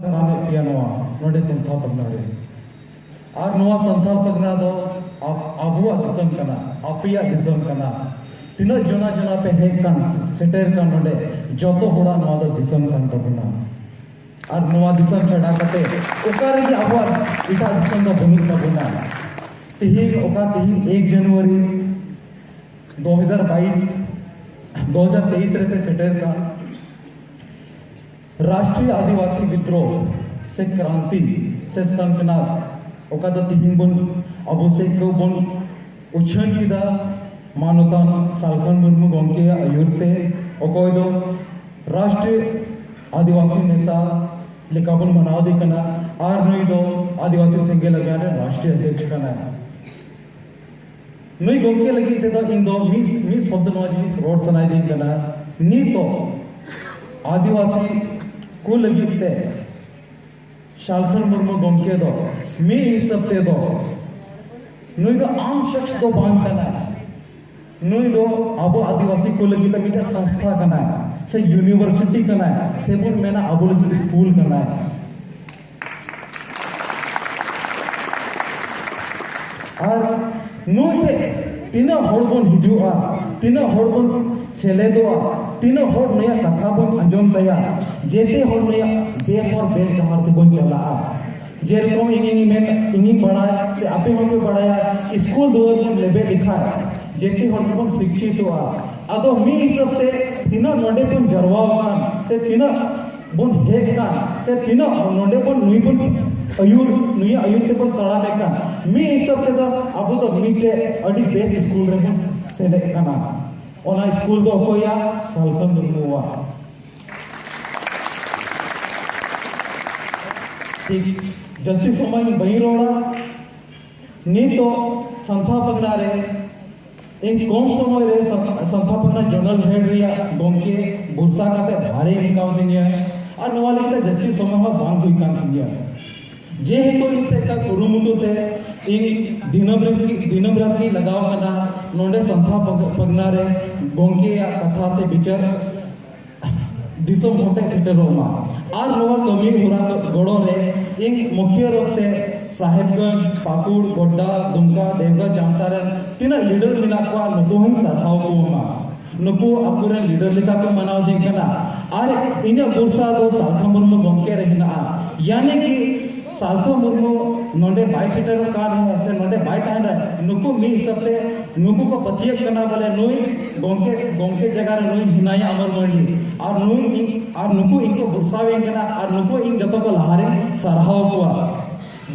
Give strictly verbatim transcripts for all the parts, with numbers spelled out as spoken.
ᱫᱟᱨᱟᱢᱮᱫ ᱯᱮᱭᱟ ᱱᱚᱣᱟ ᱱᱚᱰᱮ ᱥᱟᱱᱛᱟᱲ ᱯᱟᱨᱜᱟᱱᱟ ᱨᱮ᱾ ᱟᱨ ᱱᱚᱣᱟ ᱥᱟᱱᱛᱟᱲ ᱯᱟᱨᱜᱟᱱᱟ ᱫᱚ ᱟᱵ-, ᱟᱵᱚᱣᱟᱜ ᱫᱤᱥᱚᱢ ᱠᱟᱱᱟ, ᱟᱯᱮᱭᱟᱜ ᱫᱤᱥᱚᱢ ᱠᱟᱱᱟ᱾ ᱛᱤᱱᱟᱹᱜ ᱡᱚᱱᱟ ᱡᱚᱱᱟ ᱯᱮ ᱦᱮᱡ ᱠᱟᱱ, ᱥᱮᱴᱮᱨ ᱠᱟᱱ ᱱᱚᱰᱮ, ᱡᱚᱛᱚ ᱦᱚᱲᱟᱜ ᱱᱚᱣᱟ ᱫᱚ ᱫᱤᱥᱚᱢ ᱠᱟᱱ ᱛᱟᱵᱚᱱᱟ᱾ ᱟᱨ ᱱᱚᱣᱟ ᱫᱤᱥᱚᱢ ᱪᱷᱟᱰᱟ ᱠᱟᱛᱮ ᱚᱠᱟ ᱨᱮᱜᱮ ᱟᱵᱚᱣᱟᱜ ᱮᱴᱟᱜ ᱫᱤᱥᱚᱢ ᱫᱚ ᱵᱟᱹᱱᱩᱜ ᱛᱟᱵᱚᱱᱟ᱾ ᱛᱤᱦᱤᱧ ᱚᱠᱟ ᱛᱤᱦᱤᱧ ᱮᱠ ᱡᱟᱱᱩᱣᱟᱨᱤ ᱫᱩ ᱦᱟᱡᱟᱨ ᱵᱟᱭᱤᱥ, ᱫᱩ ᱦᱟᱡᱟᱨ ᱛᱮᱭᱤᱥ ᱨᱮᱯᱮ ᱥᱮᱴᱮᱨ ᱠᱟᱱ, ᱨᱟᱥᱴᱨᱤᱭᱚ ᱟᱹᱫᱤᱵᱟᱹᱥᱤ ᱵᱤᱫᱽᱨᱳᱦ ᱥᱮ ᱠᱨᱟᱱᱛᱤ ᱥᱮ ᱥᱚᱝᱠᱷᱱᱟᱛ, ᱚᱠᱟ ᱫᱚ ᱛᱤᱦᱤᱧ ᱵᱚᱱ ᱟᱵᱚ ᱥᱮᱫ ᱠᱚ ᱵᱚᱱ ᱩᱪᱷᱟᱹᱱ ᱠᱮᱫᱟ ᱢᱟᱱᱚᱛᱟᱱ ᱥᱟᱞᱠᱷᱟᱱ ᱢᱩᱨᱢᱩ ᱜᱚᱢᱠᱮᱭᱟᱜ ᱟᱹᱭᱩᱨ ᱛᱮ, ᱚᱠᱚᱭ ᱫᱚ ᱨᱟᱥᱴᱨᱤᱭᱚ ᱟᱹᱫᱤᱵᱟᱹᱥᱤ ᱱᱮᱛᱟ ᱞᱮᱠᱟ ᱵᱚᱱ ᱢᱟᱱᱟᱣ ᱫᱮ ᱠᱟᱱᱟ, ᱟᱨ ᱱᱩᱭ ᱫᱚ ᱟᱹᱫᱤᱵᱟᱹᱥᱤ ᱥᱮᱸᱜᱮᱞ ᱟᱵᱷᱤᱭᱟᱱ ᱨᱮᱱ ᱨᱟᱥᱴᱨᱤᱭᱚ ᱚᱫᱷᱭᱚᱠᱥ ᱠᱟᱱᱟᱭ᱾ ᱱᱩᱭ ᱜᱚᱢᱠᱮ ᱞᱟᱹᱜᱤᱫ ᱛᱮᱫᱚ ᱤᱧ ᱫᱚ ᱢᱤᱫ, ᱢᱤᱫ ᱥᱚᱵᱫᱚ ᱱᱚᱣᱟ ᱡᱤᱱᱤᱥ ᱨᱚᱲ ᱥᱟᱱᱟᱭᱤᱫᱤᱧ ᱠᱟᱱᱟ᱾ ᱱᱤᱛᱚᱜ ᱟᱹᱫᱤᱵᱟᱹᱥᱤ ᱠᱚ ᱞᱟᱹᱜᱤᱫ ᱛᱮ ᱥᱟᱞᱠᱷᱟᱱ ᱢᱩᱨᱢᱩ ᱜᱚᱢᱠᱮ ᱫᱚ ᱢᱤᱫ ᱦᱤᱥᱟᱹᱵ ᱛᱮᱫᱚ ᱱᱩᱭ ᱫᱚ ᱟᱢ ᱥᱚᱠᱥ ᱫᱚ ᱵᱟᱝ ᱠᱟᱱᱟᱭ᱾ ᱱᱩᱭ ᱫᱚ ᱟᱵᱚ ᱟᱹᱫᱤᱵᱟᱹᱥᱤ ᱠᱚ ᱞᱟᱹᱜᱤᱫ ᱛᱮ ᱢᱤᱫᱴᱮᱱ ᱥᱚᱝᱥᱛᱷᱟ ᱠᱟᱱᱟᱭ, ᱥᱮ ᱤᱭᱩᱱᱤᱵᱷᱟᱨᱥᱤᱴᱤ ᱠᱟᱱᱟᱭ, ᱥᱮ ᱵᱚᱱ ᱢᱮᱱᱟ ᱟᱵᱚ ᱞᱟᱹᱜᱤᱫ ᱥᱠᱩᱞ ᱠᱟᱱᱟᱭ᱾ ᱟᱨ ᱱᱩᱭ ᱴᱷᱮᱱ ᱛᱤᱱᱟᱹᱜ ᱦᱚᱲ ᱵᱚᱱ ᱦᱤᱡᱩᱜᱼᱟ, ᱛᱤᱱᱟᱹᱜ ᱦᱚᱲ ᱵᱚᱱ ᱥᱮᱞᱮᱫᱚᱜᱼᱟ, ᱛᱤᱱᱟᱹᱜ ᱦᱚᱲ ᱱᱩᱭᱟᱜ ᱠᱟᱛᱷᱟ ᱵᱚᱱ ᱟᱸᱡᱚᱢ ᱛᱟᱭᱟ, ᱡᱮᱛᱮ ᱦᱚᱲ ᱱᱩᱭᱟᱜ ᱵᱮᱥ ᱦᱚᱨ ᱵᱮᱥ ᱰᱟᱦᱟᱨ ᱛᱮᱵᱚᱱ ᱪᱟᱞᱟᱜᱼᱟ᱾ ᱡᱮᱨᱚᱠᱚᱢ ᱤᱧᱤᱧ ᱢᱮᱱ, ᱤᱧᱤᱧ ᱵᱟᱲᱟᱭ ᱥᱮ ᱟᱯᱮ ᱦᱚᱸᱯᱮ ᱵᱟᱲᱟᱭᱟ, ᱥᱠᱩᱞ ᱫᱩᱣᱟᱹᱨ ᱵᱚᱱ ᱞᱮᱵᱮᱫ ᱞᱮᱠᱷᱟᱱ ᱡᱮᱛᱮ ᱦᱚᱲ ᱜᱮᱵᱚᱱ ᱥᱤᱠᱪᱷᱤᱛᱚᱜᱼᱟ᱾ ᱟᱫᱚ ᱢᱤᱫ ᱦᱤᱥᱟᱹᱵ ᱛᱮ ᱛᱤᱱᱟᱹᱜ ᱱᱚᱰᱮ ᱵᱚᱱ ᱡᱟᱨᱣᱟ ᱟᱠᱟᱱ ᱥᱮ ᱛᱤᱱᱟᱹᱜ ᱵᱚᱱ ᱦᱮᱡ ᱠᱟᱱ ᱥᱮ ᱛᱤᱱᱟᱹᱜ ᱱᱚᱰᱮ ᱵᱚᱱ ᱱᱩᱭ ᱵᱚᱱ ᱟᱹᱭᱩᱨ, ᱱᱩᱭᱟᱜ ᱟᱹᱭᱩᱨ ᱛᱮᱵᱚᱱ ᱛᱟᱲᱟᱢᱮᱫ ᱠᱟᱱ, ᱢᱤᱫ ᱦᱤᱥᱟᱹᱵ ᱛᱮᱫᱚ ᱟᱵᱚ ᱫᱚ ᱢᱤᱫᱴᱮᱡ ᱟᱹᱰᱤ ᱵᱮᱥ ᱥᱠᱩᱞ ᱨᱮᱵᱚᱱ ᱥᱮᱞᱮᱫ ᱠᱟᱱᱟ᱾ ᱚᱱᱟ ᱥᱠᱩᱞ ᱫᱚ ᱚᱠᱚᱭᱟᱜ? ᱥᱟᱞᱠᱷᱟᱱ ᱢᱩᱨᱢᱩᱣᱟᱜ᱾ ᱴᱷᱤᱠ, ᱡᱟᱹᱥᱛᱤ ᱥᱚᱢᱚᱭ ᱵᱟᱹᱧ ᱨᱚᱲᱟ᱾ ᱱᱤᱛᱚᱜ ᱥᱟᱱᱛᱷᱟ ᱯᱟᱜᱽᱱᱟ ᱨᱮ ᱤᱧ ᱠᱚᱢ ᱥᱚᱢᱚᱭ ᱨᱮ ᱥᱟᱱ-, ᱥᱟᱱᱛᱷᱟ ᱯᱟᱜᱽᱱᱟ ᱡᱚᱱᱟᱞ ᱦᱮᱰ ᱨᱮᱭᱟᱜ ᱜᱚᱢᱠᱮ ᱵᱷᱚᱨᱥᱟ ᱠᱟᱛᱮ ᱵᱷᱟᱨᱮ ᱮᱢ ᱠᱟᱣᱫᱤᱧᱟ, ᱟᱨ ᱱᱚᱣᱟ ᱞᱟᱹᱜᱤᱫ ᱛᱮ ᱡᱟᱹᱥᱛᱤ ᱥᱚᱢᱚᱭ ᱦᱚᱸ ᱵᱟᱝ ᱦᱩᱭ ᱠᱟᱱ ᱛᱤᱧᱟ᱾ ᱡᱮᱦᱮᱛᱩ ᱤᱧ ᱥᱮᱫ ᱠᱷᱚᱱ ᱠᱩᱨᱩᱢᱩᱴᱩ ᱛᱮ ᱤᱧ ᱫᱤᱱᱟᱹᱢ ᱨᱮ, ᱫᱤᱱᱟᱹᱢ ᱨᱟᱛ ᱜᱤᱧ ᱞᱟᱜᱟᱣ ᱟᱠᱟᱱᱟ ᱱᱚᱰᱮ ᱥᱟᱱᱛᱷᱟ ᱯᱟᱜ-, ᱯᱟᱜᱽᱱᱟ ᱨᱮ ᱜᱚᱢᱠᱮᱭᱟᱜ ᱠᱟᱛᱷᱟ ᱥᱮ ᱵᱤᱪᱟᱹᱨ ᱫᱤᱥᱚᱢ ᱦᱚᱴᱮᱡ ᱥᱮᱴᱮᱨᱚᱜ ᱢᱟ᱾ ᱟᱨ ᱱᱚᱣᱟ ᱠᱟᱹᱢᱤ ᱦᱚᱨᱟ ᱜᱚᱲᱚ ᱨᱮ ᱤᱧ ᱢᱩᱠᱷᱤᱭᱟᱹ ᱨᱚᱲ ᱛᱮ ᱥᱟᱦᱮᱵᱽᱜᱚᱸᱡᱽ, ᱯᱟᱹᱠᱩᱲ, ᱜᱚᱰᱰᱟ, ᱫᱩᱢᱠᱟ, ᱫᱮᱣᱜᱷᱚᱨ, ᱡᱟᱢᱛᱟᱲᱟ ᱨᱮᱱ ᱛᱤᱱᱟᱹᱜ ᱞᱤᱰᱟᱨ ᱢᱮᱱᱟᱜ ᱠᱚᱣᱟ, ᱱᱩᱠᱩ ᱦᱚᱸᱧ ᱥᱟᱨᱦᱟᱣ ᱠᱚ ᱢᱟ᱾ ᱱᱩᱠᱩ ᱟᱠᱚᱨᱮᱱ ᱞᱤᱰᱟᱨ ᱞᱮᱠᱟ ᱠᱚ ᱢᱟᱱᱟᱣ ᱫᱤᱧ ᱠᱟᱱᱟ᱾ ᱟᱨ ᱤᱧᱟᱹᱜ ᱵᱷᱚᱨᱥᱟ ᱫᱚ ᱥᱟᱞᱠᱷᱟ ᱢᱩᱨᱢᱩ ᱜᱚᱢᱠᱮ ᱨᱮ ᱦᱮᱱᱟᱜᱼᱟ᱾ ᱭᱟᱱᱤ ᱠᱤ ᱥᱟᱞᱠᱷᱟ ᱢᱩᱨᱢᱩ ᱱᱚᱰᱮ ᱵᱟᱭ ᱥᱮᱴᱮᱨᱚᱜ ᱠᱟᱱ ᱨᱮᱦᱚᱸ ᱥᱮ ᱱᱚᱰᱮ ᱵᱟᱭ ᱛᱟᱦᱮᱱ ᱨᱮ, ᱱᱩᱠᱩ ᱢᱤᱫ ᱦᱤᱥᱟᱹᱵ ᱛᱮ ᱱᱩᱠᱩ ᱠᱚ ᱯᱟᱹᱛᱭᱟᱹᱜ ᱠᱟᱱᱟ ᱵᱚᱞᱮ ᱱᱩᱭ ᱜᱚᱢᱠᱮ, ᱜᱚᱢᱠᱮ ᱡᱟᱭᱜᱟ ᱨᱮ ᱱᱩᱭ ᱦᱮᱱᱟᱭᱟ ᱟᱢᱚᱨ ᱢᱟᱹᱱᱰᱤ᱾ ᱟᱨ ᱱᱩᱭ ᱤᱧ, ᱟᱨ ᱱᱩᱠᱩ ᱤᱧ ᱠᱚ ᱵᱷᱚᱨᱥᱟᱣᱤᱧ ᱠᱟᱱᱟ᱾ ᱟᱨ ᱱᱩᱠᱩ ᱤᱧ ᱡᱚᱛᱚ ᱠᱚ ᱞᱟᱦᱟᱨᱮᱧ ᱥᱟᱨᱦᱟᱣ ᱠᱚᱣᱟ᱾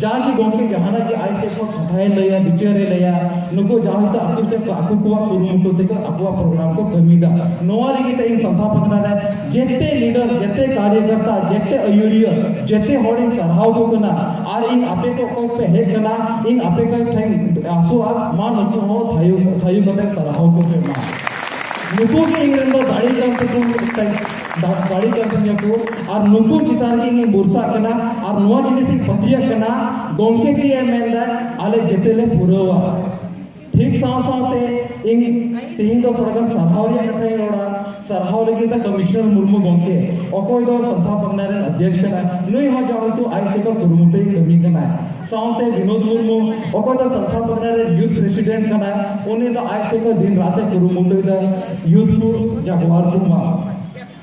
ᱡᱟᱜᱮ ᱜᱚᱢᱠᱮ ᱡᱟᱦᱟᱱᱟᱜ ᱜᱮ ᱟᱡ ᱥᱮᱫ ᱠᱷᱚᱱ ᱠᱟᱛᱷᱟᱭ ᱞᱟᱹᱭᱟ, ᱵᱤᱪᱟᱹᱨᱮ ᱞᱟᱹᱭᱟ, ᱱᱩᱠᱩ ᱡᱟᱦᱟᱸ ᱦᱚᱭᱛᱳ ᱟᱠᱚ ᱥᱮᱫ ᱠᱷᱚᱱ ᱟᱠᱚ ᱠᱚᱣᱟᱜ ᱠᱩᱨᱩᱢᱩᱴᱩ ᱛᱮᱠᱚ ᱟᱠᱚᱣᱟᱜ ᱯᱨᱳᱜᱨᱟᱢ ᱠᱚ ᱠᱟᱹᱢᱤᱭᱮᱫᱟ᱾ ᱱᱚᱣᱟ ᱞᱟᱹᱜᱤᱫ ᱛᱮ ᱤᱧ ᱥᱟᱞᱠᱷᱟ ᱯᱟᱨᱜᱟᱱᱟ ᱨᱮ ᱡᱮᱛᱮ ᱞᱤᱰᱟᱨ, ᱡᱮᱛᱮ ᱠᱟᱨᱭᱚᱠᱚᱨᱛᱟ, ᱡᱮᱛᱮ ᱟᱹᱭᱩᱨᱤᱭᱟᱹ, ᱡᱮᱛᱮ ᱦᱚᱲᱤᱧ ᱥᱟᱨᱦᱟᱣ ᱠᱚ ᱠᱟᱱᱟ᱾ ᱟᱨ ᱤᱧ ᱟᱯᱮ ᱠᱚ ᱚᱠᱚᱭ ᱯᱮ ᱦᱮᱡ ᱠᱟᱱᱟ, ᱤᱧ ᱟᱯᱮ ᱠᱚ ᱴᱷᱮᱱ ᱟᱥᱚᱜᱼᱟ, ᱢᱟ ᱱᱩᱠᱩ ᱦᱚᱸ ᱛᱷᱟᱭᱚ, ᱛᱷᱟᱭᱚ ᱠᱟᱛᱮ ᱥᱟᱨᱦᱟᱣ ᱠᱚᱯᱮ ᱢᱟ᱾ ᱱᱩᱠᱩ ᱜᱮ ᱤᱧ ᱨᱮᱱ ᱫᱚ ᱫᱟᱲᱮ ᱠᱟᱱ ᱛᱟᱠᱚ, ᱫᱟ-, ᱫᱟᱲᱮ ᱠᱟᱱ ᱛᱤᱧᱟ ᱠᱚ᱾ ᱟᱨ ᱱᱩᱠᱩ ᱪᱮᱛᱟᱱ ᱨᱮ ᱤᱧ ᱵᱷᱚᱨᱥᱟᱜ ᱠᱟᱱᱟ᱾ ᱟᱨ ᱱᱚᱣᱟ ᱡᱤᱱᱤᱥ ᱤᱧ ᱯᱟᱹᱛᱭᱟᱹᱜ ᱠᱟᱱᱟ, ᱜᱚᱢᱠᱮ ᱪᱮᱫ ᱮ ᱢᱮᱱᱫᱟ, ᱟᱞᱮ ᱡᱮᱛᱮ ᱞᱮ ᱯᱩᱨᱟᱹᱣᱟ᱾ ᱴᱷᱤᱠ ᱥᱟᱶ ᱥᱟᱶᱛᱮ ᱤᱧ ᱛᱮᱦᱮᱧ ᱫᱚ ᱛᱷᱚᱲᱟ ᱜᱟᱱ ᱥᱟᱨᱦᱟᱣ ᱨᱮᱭᱟᱜ ᱠᱟᱛᱷᱟᱧ ᱨᱚᱲᱟ᱾ ᱥᱟᱨᱦᱟᱣ ᱞᱟᱹᱜᱤᱫ ᱛᱮ ᱠᱚᱢᱤᱥᱚᱱᱟᱨ ᱢᱩᱨᱢᱩ ᱜᱚᱢᱠᱮ, ᱚᱠᱚᱭ ᱫᱚ ᱥᱟᱞᱠᱷᱟ ᱯᱟᱨᱜᱟᱱᱟ ᱨᱮᱱ ᱚᱫᱷᱭᱚᱠᱥ ᱠᱟᱱᱟᱭ, ᱱᱩᱭ ᱦᱚᱸ ᱡᱮᱦᱮᱛᱩ ᱟᱡ ᱥᱮᱫ ᱠᱷᱚᱱ ᱠᱩᱨᱩᱢᱩᱴᱩᱭ ᱠᱟᱹᱢᱤ ᱠᱟᱱᱟᱭ᱾ ᱥᱟᱶᱛᱮ ᱵᱤᱱᱳᱫ ᱢᱩᱨᱢᱩ, ᱚᱠᱚᱭ ᱫᱚ ᱥᱟᱞᱠᱷᱟ ᱯᱟᱨᱜᱟᱱᱟ ᱨᱮᱱ ᱭᱩᱛᱷ ᱯᱨᱮᱥᱤᱰᱮᱱᱴ ᱠᱟᱱᱟᱭ, ᱩᱱᱤ ᱫᱚ ᱟᱡ ᱥᱮᱫ ᱠᱷᱚᱱ ᱫᱤᱱ ᱨᱟᱛᱮ ᱠᱩᱨᱩᱢᱩᱴᱩᱭᱮᱫᱟ ᱭᱩᱛᱷ ᱠᱚ ᱡᱟᱜᱣᱟᱨ ᱠᱚ ᱢᱟ᱾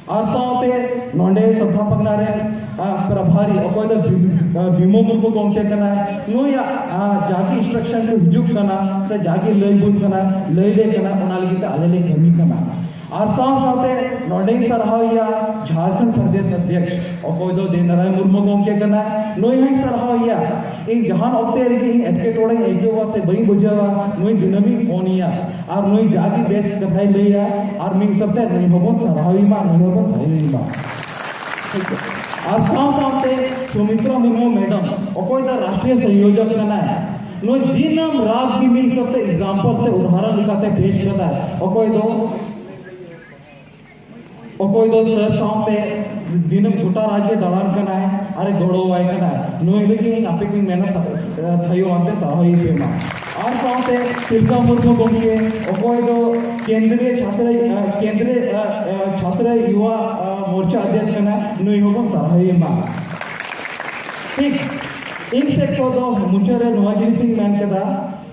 ᱟᱨ ᱥᱟᱶᱛᱮ ᱱᱚᱰᱮ ᱥᱟᱞᱠᱷᱟ ᱯᱟᱨᱜᱟᱱᱟ ᱨᱮᱱ, ᱟ, ᱯᱨᱟᱵᱷᱟᱨᱤ, ᱚᱠᱚᱭ ᱫᱚ ᱵᱤ-, ᱟ, ᱵᱤᱢᱚᱞ ᱢᱩᱨᱢᱩ ᱜᱚᱢᱠᱮ ᱠᱟᱱᱟᱭ, ᱱᱩᱭᱟᱜ, ᱟ, ᱡᱟᱜᱮ ᱤᱱᱥᱴᱨᱟᱠᱥᱚᱱ ᱠᱚ ᱦᱤᱡᱩᱜ ᱠᱟᱱᱟ ᱥᱮ ᱡᱟᱜᱮ ᱞᱟᱹᱭ ᱵᱚᱱ ᱠᱟᱱᱟ, ᱞᱟᱹᱭ ᱞᱮ ᱠᱟᱱᱟ, ᱚᱱᱟ ᱞᱟᱹᱜᱤᱫ ᱛᱮ ᱟᱞᱮ ᱞᱮ ᱠᱟᱹᱢᱤ ᱠᱟᱱᱟ᱾ ᱟᱨ ᱥᱟᱶ ᱥᱟᱶᱛᱮ ᱱᱚᱰᱮᱧ ᱥᱟᱨᱦᱟᱣᱮᱭᱟ ᱡᱷᱟᱲᱠᱷᱚᱸᱰ ᱯᱨᱚᱫᱮᱥ ᱚᱫᱷᱭᱚᱠᱥ, ᱚᱠᱚᱭ ᱫᱚ ᱫᱮᱵᱱᱟᱨᱟᱭᱚᱱ ᱢᱩᱨᱢᱩ ᱜᱚᱢᱠᱮ ᱠᱟᱱᱟᱭ, ᱱᱩᱭ ᱦᱚᱸᱧ ᱥᱟᱨᱦᱟᱣᱮᱭᱟ᱾ ᱤᱧ ᱡᱟᱦᱟᱱ ᱚᱠᱛᱮ ᱨᱮᱜᱮ ᱤᱧ ᱮᱴᱠᱮᱴᱚᱬᱮᱧ ᱟᱹᱭᱠᱟᱹᱣᱟ ᱥᱮ ᱵᱟᱹᱧ ᱵᱩᱡᱷᱟᱹᱣᱟ, ᱱᱩᱭ ᱫᱤᱱᱟᱹᱢᱤᱧ ᱯᱷᱳᱱ ᱮᱭᱟ᱾ ᱟᱨ ᱱᱩᱭ ᱡᱟᱜᱮ ᱵᱮᱥ ᱠᱟᱛᱷᱟᱭ ᱞᱟᱹᱭᱟ, ᱟᱨ ᱢᱤᱫ ᱦᱤᱥᱟᱹᱵ ᱛᱮ ᱱᱩᱭ ᱦᱚᱸᱵᱚᱱ ᱥᱟᱨᱦᱟᱣᱮ ᱢᱟ, ᱱᱩᱭ ᱦᱚᱸᱵᱚᱱ ᱛᱷᱟᱭᱚᱭᱮ ᱢᱟ᱾ ᱴᱷᱤᱠ ᱜᱮᱭᱟ᱾ ᱟᱨ ᱥᱟᱶ ᱥᱟᱶᱛᱮ ᱥᱩᱢᱤᱛᱨᱟ ᱢᱩᱨᱢᱩ ᱢᱮᱰᱟᱢ, ᱚᱠᱚᱭ ᱫᱚ ᱨᱟᱥᱴᱨᱤᱭᱚ ᱥᱚᱝᱭᱳᱡᱚᱠ ᱠᱟᱱᱟᱭ, ᱱᱩᱭ ᱫᱤᱱᱟᱹᱢ ᱨᱟᱛ ᱜᱮ ᱢᱤᱫ ᱦᱤᱥᱟᱹᱵ ᱛᱮ ᱮᱠᱡᱟᱢᱯᱚᱞ ᱥᱮ ᱩᱫᱟᱦᱚᱨᱚᱱ ᱞᱮᱠᱟᱛᱮ ᱯᱮᱥ ᱠᱟᱫᱟᱭ᱾ ᱚᱠᱚᱭ ᱫᱚ, ᱚᱠᱚᱭ ᱫᱚ ᱥᱟᱨ ᱥᱟᱶᱛᱮ ᱫᱤᱱᱟᱹᱢ ᱜᱚᱴᱟ ᱨᱟᱡᱽ ᱮ ᱫᱟᱬᱟᱱ ᱠᱟᱱᱟᱭ ᱟᱨ ᱮ ᱜᱚᱲᱚᱣᱟᱭ ᱠᱟᱱᱟᱭ᱾ ᱱᱩᱭ ᱞᱟᱹᱜᱤᱫ ᱤᱧ ᱟᱯᱮ ᱠᱚᱧ ᱢᱮᱱᱟ, ᱛᱷᱟᱭᱚ ᱟᱱᱛᱮ ᱥᱟᱨᱦᱟᱣ ᱯᱮ ᱢᱟ᱾ ᱟᱨ ᱥᱟᱶᱛᱮ ᱛᱤᱞᱠᱟ ᱢᱩᱨᱢᱩ ᱜᱚᱢᱠᱮ, ᱚᱠᱚᱭ ᱫᱚ ᱠᱮᱱᱫᱨᱤᱭᱚ ᱪᱷᱟᱛᱨᱚ, ᱟ, ᱠᱮᱱᱫᱨᱤᱭᱚ, ᱟ, ᱟ, ᱪᱷᱟᱛᱨᱚ ᱭᱩᱣᱟ, ᱟ, ᱢᱳᱨᱪᱟ ᱚᱫᱷᱭᱚᱠᱥ ᱠᱟᱱᱟ, ᱱᱩᱭ ᱦᱚᱸᱵᱚᱱ ᱥᱟᱨᱦᱟᱣᱮ ᱢᱟ᱾ ᱴᱷᱤᱠ, ᱤᱧ ᱥᱮᱫ ᱠᱷᱚᱱ ᱫᱚ ᱢᱩᱪᱟᱹᱫ ᱨᱮ ᱱᱚᱣᱟ ᱡᱤᱱᱤᱥ ᱤᱧ ᱢᱮᱱ ᱠᱮᱫᱟ,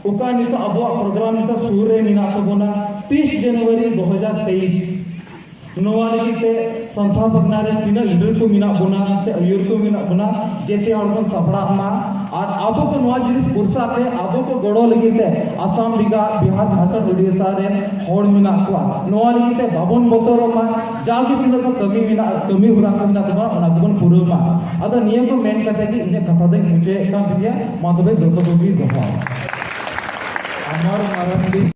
ᱚᱠᱟ ᱱᱤᱛᱚᱜ ᱟᱵᱚᱣᱟᱜ ᱯᱨᱳᱜᱨᱟᱢ ᱱᱤᱛᱚᱜ ᱥᱩᱨ ᱨᱮ ᱢᱮᱱᱟᱜ ᱛᱟᱵᱚᱱᱟ, ᱛᱤᱥ ᱡᱟᱱᱩᱣᱟᱨᱤ ᱫᱩ ᱦᱟᱡᱟᱨ ᱛᱮᱭᱤᱥ, ᱱᱚᱣᱟ ᱞᱟᱹᱜᱤᱫ ᱛᱮ ᱥᱟᱱᱛᱟᱲ ᱯᱟᱨᱜᱟᱱᱟ ᱨᱮ ᱛᱤᱱᱟᱹᱜ leader ᱠᱚ ᱢᱮᱱᱟᱜ ᱵᱚᱱᱟ ᱥᱮ ᱟᱹᱭᱩᱨ ᱠᱚ ᱢᱮᱱᱟᱜ ᱵᱚᱱᱟ, ᱡᱮᱛᱮ ᱦᱚᱲ ᱵᱚᱱ ᱥᱟᱯᱲᱟᱜ ᱢᱟ᱾ ᱟᱨ ᱟᱵᱚ ᱠᱚ ᱱᱚᱣᱟ ᱡᱤᱱᱤᱥ ᱯᱩᱨᱥᱟ ᱛᱮ ᱟᱵᱚ ᱠᱚ ᱜᱚᱲᱚ ᱞᱟᱹᱜᱤᱫ ᱛᱮ ᱟᱥᱟᱢ, ᱵᱤᱜᱟ-, ᱵᱤᱦᱟᱨ, ᱡᱷᱟᱲᱠᱷᱚᱸᱰ, ᱩᱰᱤᱥᱟ ᱨᱮᱱ ᱦᱚᱲ ᱢᱮᱱᱟᱜ ᱠᱚᱣᱟ᱾ ᱱᱚᱣᱟ ᱞᱟᱹᱜᱤᱫ ᱛᱮ ᱵᱟᱵᱚᱱ ᱵᱚᱛᱚᱨᱚᱜ ᱢᱟ, ᱡᱟᱜᱮ ᱛᱤᱱᱟᱹᱜ ᱠᱚ ᱠᱟᱹᱢᱤ ᱢᱮᱱᱟᱜ, ᱠᱟᱹᱢᱤ ᱦᱚᱨᱟ ᱠᱚ ᱢᱮᱱᱟᱜ ᱛᱟᱵᱚᱱᱟ, ᱚᱱᱟ ᱠᱚᱵᱚᱱ ᱯᱩᱨᱟᱹᱣ ᱢᱟ᱾ ᱟᱫᱚ ᱱᱤᱭᱟᱹ ᱠᱚ ᱢᱮᱱ ᱠᱟᱛᱮ ᱜᱮ ᱤᱧᱟᱹᱜ ᱠᱟᱛᱷᱟ ᱫᱚᱧ ᱢᱩᱪᱟᱹᱫᱮᱫ ᱠᱟᱱ ᱛᱤᱧᱟ᱾ ᱢᱟ ᱛᱚᱵᱮ ᱡᱚᱛᱚ ᱠᱚᱜᱮ ᱡᱚᱦᱟᱨ᱾ ᱟᱢᱟᱨ ᱢᱟᱨᱟᱱᱰᱤ